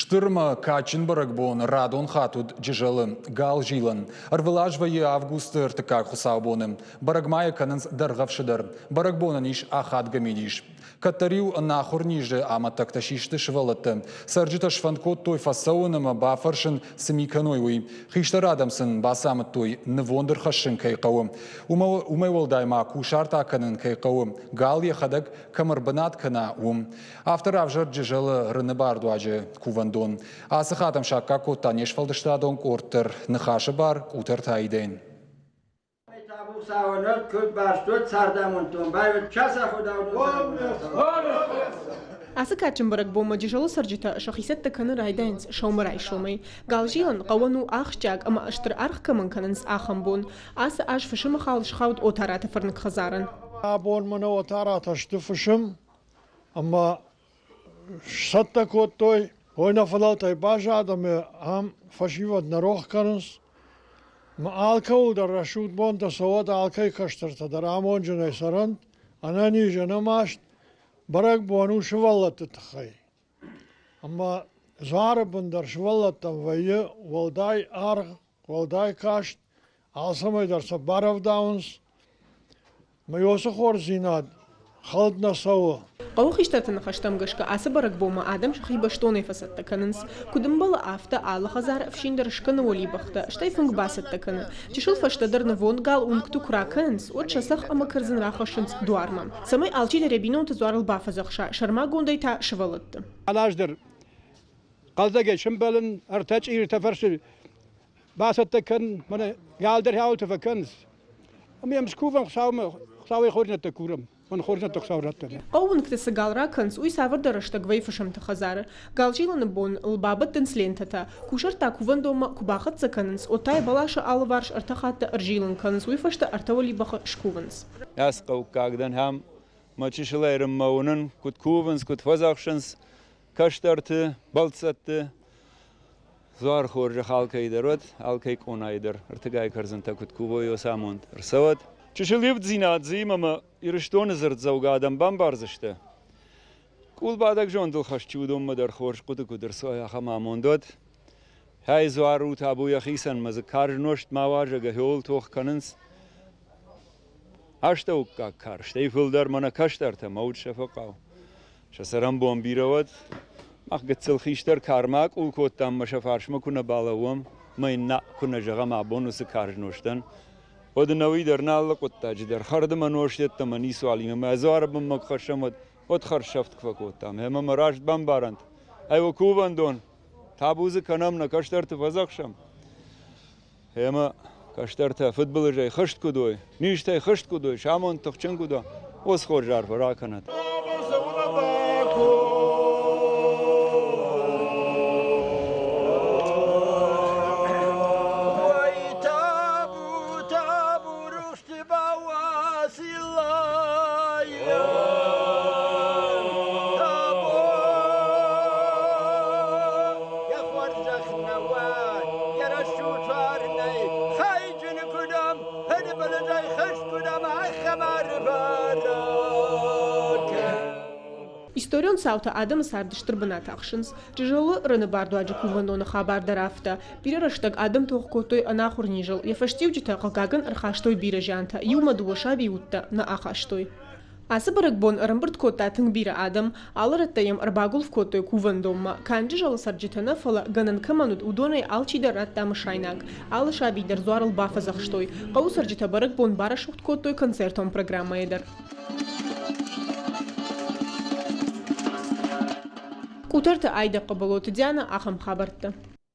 Стыр ӕмӕ кадджын бӕрӕгбон радон хатт уыд Джызӕлы галзилӕн. Ӕрвылаз вӕййы августы ӕртыккаг хуыцаубоны. Бӕрӕг ма йӕ кӕнынц Дӕргъӕвсы дӕр. Бӕрӕгбонӕн ис ахадгӕ мидис. Кӕддӕр-иу ӕнахуыр низы амӕттӕгтӕ систы сывӕллӕттӕ. Цӕрджытӕ сфӕнд кодтой фӕцӕуын ӕмӕ бафӕрсын, цы ми кӕной, уый. Хистӕр адӕм сын бацамыдтой, нывонд ӕрхӕссын кӕй хъӕуы. Уымӕй уӕлдай ма кусарт акӕнын кӕй хъӕуы, гал йӕхӕдӕг кӕм ӕрбынат кӕна, уым. Афтӕ равзӕрд Джызӕлы Рыны бардуаджы кувӕндон. Ацы хатт ӕм саккаг кодта не сфӕлдыстадон къорд дӕр Ныхасы бар къутӕртӕ Аидӕн. Ацы кадджын бӕрӕгбонмӕ Джызӕлы цӕрджытӕ сӕхи цӕттӕ кӕнын райдайынц сӕумӕрайсомӕй. Галзилӕн хъӕуӕн у ахсджиаг ӕмӕ стыр аргъ кӕмӕн кӕнынц, ахӕм бон. Ацы аз фысымы хал схауд Отараты фӕрныг хӕдзарӕн. Абон мӕнӕ Отаратӕ сты фысым, ӕмӕ сцӕттӕ кодтой, ой, нӕ фыдӕлтӕй баззад ӕмӕ ам фӕсивӕд нӕ рох кӕнынц. Ӕмӕ алкӕуыл дӕр рӕсугъд бонтӕ цӕуӕд, алкӕй кӕстӕртӕ дӕр амонджынӕй цӕрӕнт, ӕнӕниз, ӕнӕмаст. Бӕрӕгбон у сывӕллӕтты тыххӕй. Ӕмӕ дзуары бын дӕр сывӕллӕттӕм вӕййы уӕлдай аргъ, уӕлдай каст, алцӕмӕй дӕр сӕ барӕвдауынц. Мӕ уыцы хорздзинад хӕлд нӕ цӕуы. Хъӕуы хистӕрты ныхӕстӕм гӕсгӕ ацы бӕрӕгбонмӕ адӕм сӕхи бӕстонӕй фӕцӕттӕ кӕнынц. Куыд ӕмбӕлы, афтӕ алы хӕдзары ӕфсин дӕр скӕны уӕлибӕхтӕ, стӕй фынг бацӕттӕ кӕны. Чысыл фӕстӕдӕр нывонд гал уынгты куы ракӕнынц, уӕд сӕ цӕхх ӕмӕ кӕрдзын рахӕссынц дуармӕ, цӕмӕй алчидӕр йӕ бинонты дзуарыл бафӕдзӕхса, сӕрмагондӕй та сывӕллӕтты. Алаз дӕр хъӕлдзӕгӕй сӕмбӕлын, ӕртӕ чъиритӕ фӕрсы бацӕттӕ кӕн, мӕнӕ гал дӕр хӕуылты фӕкӕнынц. Ӕмӕ йӕм скувӕм Хуыцаумӕ, Хуыцауӕй хорздзинӕдтӕ курӕм, мӕн хорздзинӕдтӕ Хуыцау раттӕд. Хъӕууынгты цы гал ракӕнынц, уый цавӕрдӕр рӕстӕг вӕййы фысымты хӕдзары. Галзилыны бон ыл бабӕттынц лентӕтӕ. Кусӕрттӕ кувӕндонмӕ куы бахӕццӕ кӕнынц, уӕд та йӕ бӕласы алыварс ӕртӕ хатты ӕрзилын кӕнынц, уый фӕстӕ ӕртӕ уӕлибӕхы скувынц. Ӕз хъӕуккаг дӕн ӕм мӕ чысылӕй рынмӕ уынын, куыд кувынц, куыд фӕдзӕхсынц кӕстӕрты, бӕлццӕтты. Дзуар хорзӕх алкӕй дӕр уӕд, алкӕй къонайы дӕр ӕртыгай кӕрдзынтӕ куыд кувой, уыцы амонд ӕрцӕуӕд. Чысыл ивддзинад дзы и ӕмӕ Ирыстоны дзырддзӕугӕ адӕм бамбардзысты. Къулбадӕг зондыл хӕст чи уыдонмӕ дӕр хорз хъуыды куыд ӕрцӕуа, ахӕм амонд уӕд. Хӕй дзуар у табу йӕхицӕн мӕ дзы карз нозт ма уарзӕг ӕхиуыл тох кӕнынц. Астӕуккаг кар, стӕй фылдӕр мӕнӕ кӕстӕртӕ мӕ уд сӕ фӕхъӕу. Сӕ цӕрӕнбон бирӕ уӕд. Мах гыццыл хистӕр кармӕ акъул кодтам ӕмӕ сӕ фарсмӕ куы нӕ балӕууӕм, ӕмӕ йын нӕ куы нӕ зӕгъӕм абон уыцы карз нозтӕн, уӕд ын ӕуый дӕр нӕ алы хъуыддаджы дӕр хӕрды мӕ нозт йеддӕмӕ ницуал и ӕмӕ дзуары бынмӕ куы хӕссӕм, уӕд, уӕд хӕрзсӕфт куы фӕкодтам. Ӕмӕ мӕ раст бамбарӕнт, ай у кувӕндон, табу дзы кӕнӕм, нӕ кӕстӕрты фӕдзӕхсӕм. Ӕмӕ кӕстӕртӕ фыдбылызӕй хызт куыд уой, низтӕй хызт куыд уой, сӕ амонд тыхджын куыд уа, уыцы хорз арфӕ ракӕнӕд. Историон цаутӕ адӕмы царды стыр бынат ахсынц. Джызӕлы Рыны бардуаджы кувӕндоны хабар дӕр афтӕ. Бирӕ рӕстӕг адӕм тох кодтой ӕнахуыр низыл, йӕ фӕстиуджытӕ, хъыгагӕн, ӕрхастой бирӕ зиантӕ, иумӕ дыууӕ сабийы удтӕ нӕ ахастой. Ацы бӕрӕгбон ӕрӕмбырд кодта тынг бирӕ адӕм, алы рӕттӕ йӕм ӕрбагуылф кодтой кувӕндонмӕ. Канд Джызӕлы цӕрджытӕ нӕ, фӕлӕ, гӕнӕн кӕмӕн уыд, уыдонӕй алчидӕр радта мысайнаг. Алы саби дӕр дзуарыл бафӕдзӕхстой. Хъӕуы цӕрджытӕ бӕрӕгбон барӕсугъд кодтой концертон программӕйы дӕр. Къутӕрты Айдӕ Хъыбылоты Диана ахӕм хабӕрттӕ.